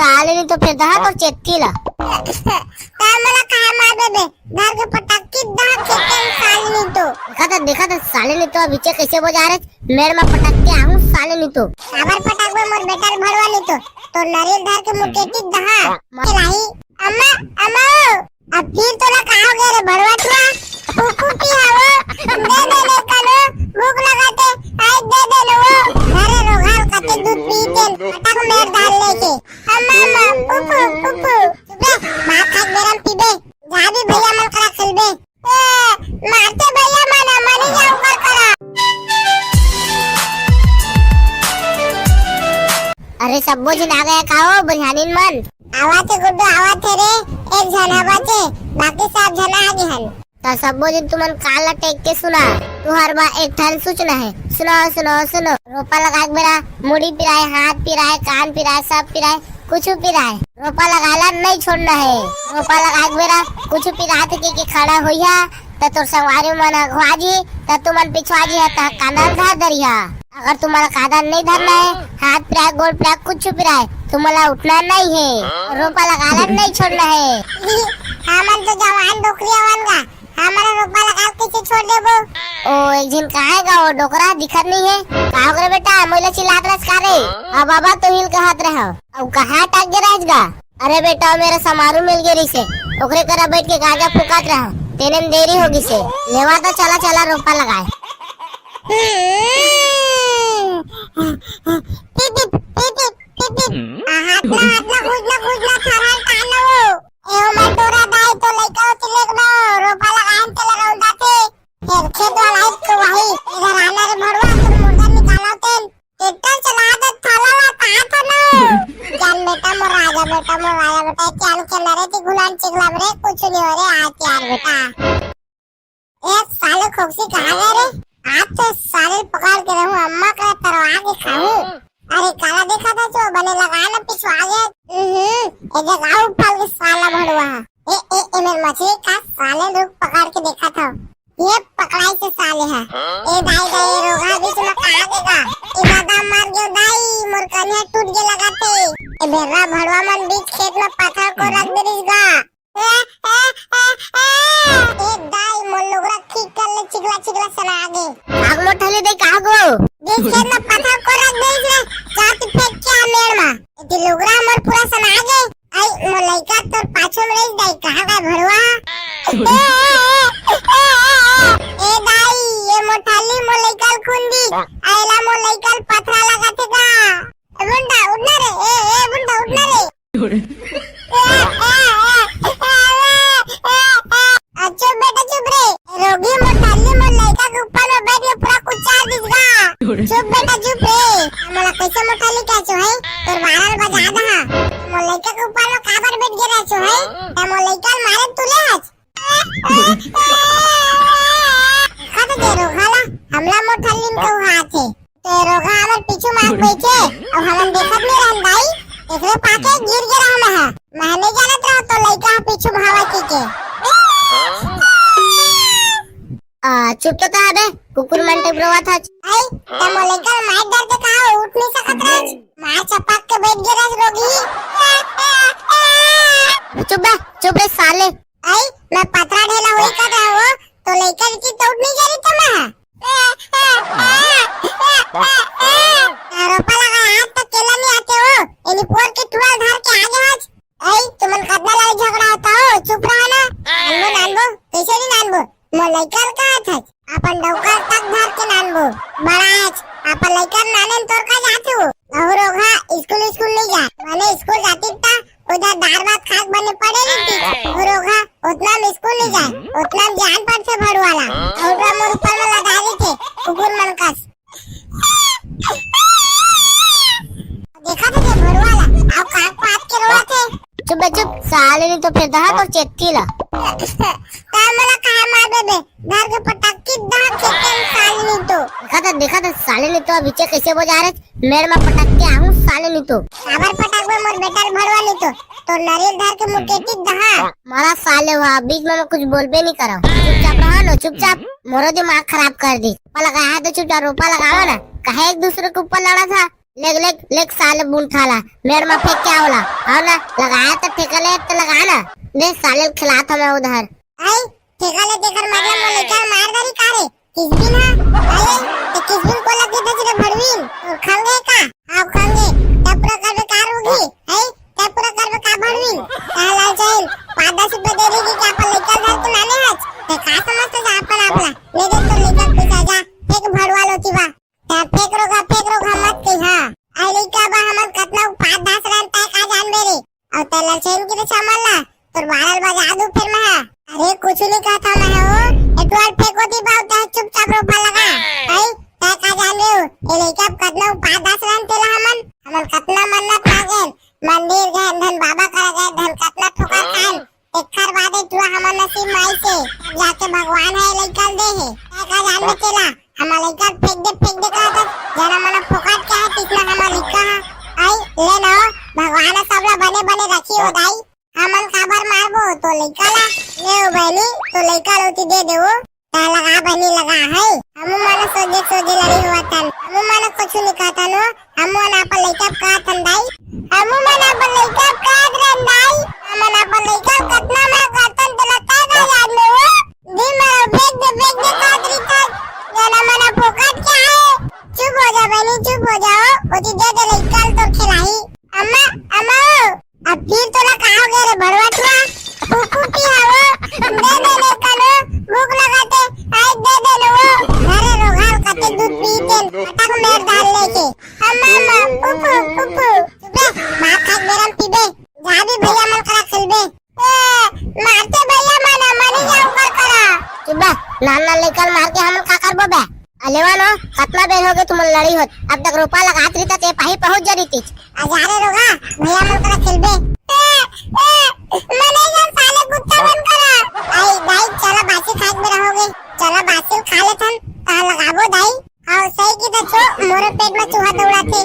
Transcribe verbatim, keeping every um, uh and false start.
साले नहीं तो फेर दहा तोर चेत्ती ला। ता मोला कहा मार देबे, धर के पटक के दहा खेते साले नहीं तो। देखा था, देखा था, साले नहीं तो अभी चे कैसे बजा रहे, मेड़ में पटक के आहूं साले नहीं तो। काबर पटक में मोर बेटा रे भड़वा नहीं तो, तो नरेल धर के मुकेटी दहा। चलाई, अम्मा, अम्मा, अब फिर तोला का हो गया रे भड़वा टुरा? फूफू की हवो, दे दे ले कनो, भूख लगा ते, आई दे दे ले वो। अरे रोगाल कते दूध पीते, अटक मेर डाल लेके। अम्मा, अम्मा, फूफू, फूफू। चुप रे, मार खाक बेरम पीबे। जा भी भैया मन करा खेलबे। ए, मारते भैया मन, मनी जाऊ कर करा। अरे सब्बो झन आ गया का हो, बुझानिन मन? आवा थे गुड्डू, आवा थे रे, एक झन आवा थे, बाकी सब झन आ गे हन। त सब्बो झन तुमन कान ला टेक के सुना, तुहर बा एक ठन सूचना है। सुनो, सुनो, सुनो। रोपा लगाए के बेरा मुड़ी पिराए, हाथ पिराए, कान पिराए, सब पिराए, कुछ पिराए, रोपा लगाए ला नहीं छोड़ना है। रोपा लगाए के बेरा कुछ पिरात के, के खड़ा होइहा, त तोर संगवारी मन अघवा जी, त तुमन पिछवा जी, त कान ला धर दरिहा। अगर तुम्हारा कादर नहीं धरना है, हाथ पिराए, गोड़ पिराए, कुछ पिराए, तुम्हारा उठना नहीं है, रोपा लगाना नहीं छोड़ना है। हमन तो जवान डोकरी अवन गा, हमारा रोपा लगा कैसे छोड़ देबो? ओ, एक झिन कहाँ है गा वो डोकरा, दिखत नहीं है। का हो रे बेटा, मोला चिल्लात रस का रे? अब बाबा तो हिल कहत रहो। अब कहाँ अटक गे रहस गा? अरे बेटा, मेरा समारू मिल गे रिसे, ओकरे करा बैठ के गाजा फुकात रहा, तेने में देरी हो गिसे। लेवा तो चला, चला रोपा लगाए। Tip, tip, tip, tip, tip, tip. आ, हाथ ना, हाथ ना, खुज ना, खुज ना, थरहर कानो। ए, ओ मैं तोरा दाई तो लइका होती लेक ना, रोपा लगाए के लगाऊं जाते। फेर खेत वाला एक को वही, इधर आना रे भड़वा, तुम मुर्दा निकालो तेल। ट्रैक्टर चला दे, थाला ला तात ना। जान बेटा मोर राजा, बेटा मोर राजा, बेटा, क्या खेल रहे थे, गुलाम चिगला रे, कुछ नहीं हो रे, आ तैयार बेटा। ए साले खोकसी कहाँ गए रे? आज तो साले पकड़ के रहूं, अम्मा का तरवा के खाऊं। अरे काला देखा था जो बने लगा ना पिछवा गया। हम्म, ए जगाऊ फल के साला भड़वा। ए, ए, ए मेरे मछली का साले लोग पकड़ के देखा था। ये पकड़ाई से साले है। ए दाई दाई रोगा बीच में कहाँ देगा? ए दादा मर गयो दाई, मोर कन्या टूट के लगा थे। ए बेर्रा भड़वा मन बीच खेत में पत्थर को रख दे रिस गा। ए, ए, ए, ए, ए दाई मोर लुगरा ठीक कर ले, चिगला चिगला सना आगे। आग मोटले दे कहाँ गो? बीच खेत में पत्थर को रख दे रिस रे, जाति फेंक के आ मेड़ में। ए ती लुगरा मोर पूरा सना आगे। आई, मोर लइका तोर पाछू में रहिस दाई, कहाँ गा भड़वा? ए, ए, ए, ए, ए, ए दाई, ये मोर थाली मोर लइका ल खून दी, आइला मोर लइका ल पथरा लगाथे का? ए बुंडा, उठना रे, ए, ए बुंडा, उठना रे। ए, ए, ए, ए, ए, ए, ए, ए, चुप बेटा, चुप रे। रोगी मोर थाली मोर लइका के ऊपर में बैठ के पूरा कुचार दिस गा। चुप बेटा, चुप रे। मोला कैसे मोर थाली कह चो है? तोर बारह बजा दहा। मोर लइका के ऊपर में काबर बैठ के रह चो है? त मोर लइका ल मारे तुले हच। खा तो दे रोगा ला, हमला मोर थाली में कहू हाथ है। ते रोगा हमर पीछू मार बैठे, अब हमन देखत नहीं रहन दाई, एकरे पाके गिर गे रहन है। मैं नहीं जानत रहो तो लइका ह पीछू भावा की के। आ, चुप तो कहा बे, कुकुर मन टाइप रोवा था। आई, त मोर लइका मार डर के कहा उठ नहीं सकत रह। मार चपक के बैठ गे रह रोगी। चुप बे, चुप रे साले। आई, मैं पथरा ढेला होई कर रहा हो, तो लइका की तो उठ नहीं जा रही तो मैं। रोपा लगा हाथ तक केला नहीं आते हो, एनी पोर के टुआल धर के आगे हच। ऐ, तुमन कतना लड़ाई झगड़ा होता हो, चुप रहा ना। नानबो, नानबो, कैसे नहीं नानबो? मोर लइका ल कहा था, अपन डौका तक धर के नानबो। बड़ा है, अपन लइका ल नाने में तोर का जात हो? अहु रोगा, स्कूल, स्कूल नहीं जा। माने स्कूल जाती ता, उधर दार भात खाक बने पड़े नहीं थी। अहु रोगा, उतना में स्कूल नहीं जाए, उतना में जान पड़ से भड़वाला। अहु रोगा मोर ऊपर में लदा दी थे, कुकुर मन कस। देखा तो ये भड़वाला, अब कान पात के रोवा थे। चुप बे चुप, साले नहीं तो फिर दहा तो चेत्ती ला। ता मोला कहा मार देबे, घर के पटाकी दहा खेते में साले नहीं तो। देखा तो, देखा तो, साले नहीं तो अभी चे कैसे बजा रहे, मेड़ में पटक के आहूं साले नहीं तो। काबर पटक में मोर बेटा ल भड़वा नहीं तो, तो नरेल धर के मुकेटी दहा। मारा साले हुआ, बीच में मैं कुछ बोलबे नहीं करो। चुपचाप रहो ना, चुपचाप। मोरो दिमाग खराब कर दी। रोपा लगाया है तो चुपचाप रोपा लगावा ना। कहे एक दूसरे के ऊपर लड़ा था। लेग, लेग, लेग साले बुनठा ला, मेड़ में फेंक के आवला। आओ ना, लगाया तो ठेका ले तो लगा ना। दे साले खिलात हमें उधार। आई, ठेका ले तेकर मतलब मोर लइका मार डारी का रे? किसबिन हा? आई, आई, ते किसबिन को लगे दे रे भड़वीन? और खंगे का? आओ खंगे, तब पूरा करबे का रोगी? आई, तब पूरा करबे का भड़वीन? कहा लाल चैन, पाँच दस रुपए दे देगी क्या अपन लइका घर के नाने हच? ते का समझते जा अपन आपला? ले दे तो लइका पैसा जा, फेंक भड़वा लोती बा। ता फेंक रोगा, फेंक रोगा मत कही, हाँ। आई लइका बा हमन कतना पाँच दस रन तय का जानबे रे। अउ तै ललचैन की रे छमल ला, तोर बारल बजा दू फिर मैं हा। अरे कुछ नहीं कहता मैं हो, एटवाल फेंको दी बाऊ तै चुपचाप रोपा लगा। आई, तै का जानबे हो, ए लइका अब कतना पाँच दस रन तेला हमन, हमन कतना मन्नत मांगेन, मंदिर गए धन बाबा करा गए धन कतना ठोकर खान, एखर बादे टुरा हमर नसीब माई से, तब जाके भगवान ह लइका ल दे हे। तै का जानबे तेला, हमर लइका ल फेंक दे, फेंक दे कहत हस, जना मना फोकट के हे, तिसना हमर लइका ह। आई, ले ना हो, भगवान ह सबला बने बने रखी हो दाई। हमन काबर मारबो तो लइका ला? ले ओ बहनी, तो लइका ल ओती दे दे ओ। ता लगा बनी लगा है। हमू मन सोझे सोझे लड़ी हुआ तन। हमू मन कुछ नहीं कहतन हो। हमू मन अपन लइका कात हन दाई। हमू मन अपन लइका कात रन दाई। हमन अपन लइका कतना में करतन तेला तय का जान में हो। दिन में फेंक दे, फेंक दे कात रितन। जना मना फोकट के हे। चुप हो जा बहनी, चुप हो जाओ। ओती दे दे लइका ल तो खिलाही। अम्मा, अम्मा ओ। अब फिर तोला का हो गया रे भड़वा टुरा? फूफू की हवो? दे दे ले कनो, भूख लगाते, आई दे दे लो। अरे रोगाल कते दूध पीते, पटक मेर डाल लेके। अम्मा, अम्मा, फूफू, फूफू। चुप रे, भात खात बेरम पीबे। जा भी भैया मन करा खेलबे। ए, मारते भैया मन, मनी जाऊ कर करा। चुप बे, नान नान लइका ल मार के हमन का करबो बे? अलेवा नो, कतना बेर होगे तुमन लड़ी होत। अब तक रोपा लगात रहिता ते पाही पहुंच जा रहितिस। अजारे रोगा, भैया मन करा खेलबे। ए, ए, मने ये साले कुत्ता मन करा। आई, दाई, चला बासी खाए में रहोगे। चला बासी खा लेथन, कहा लगाबो दाई। हाँ, सही की तो छो, मोरे पेट में चूहा दौड़ाथे।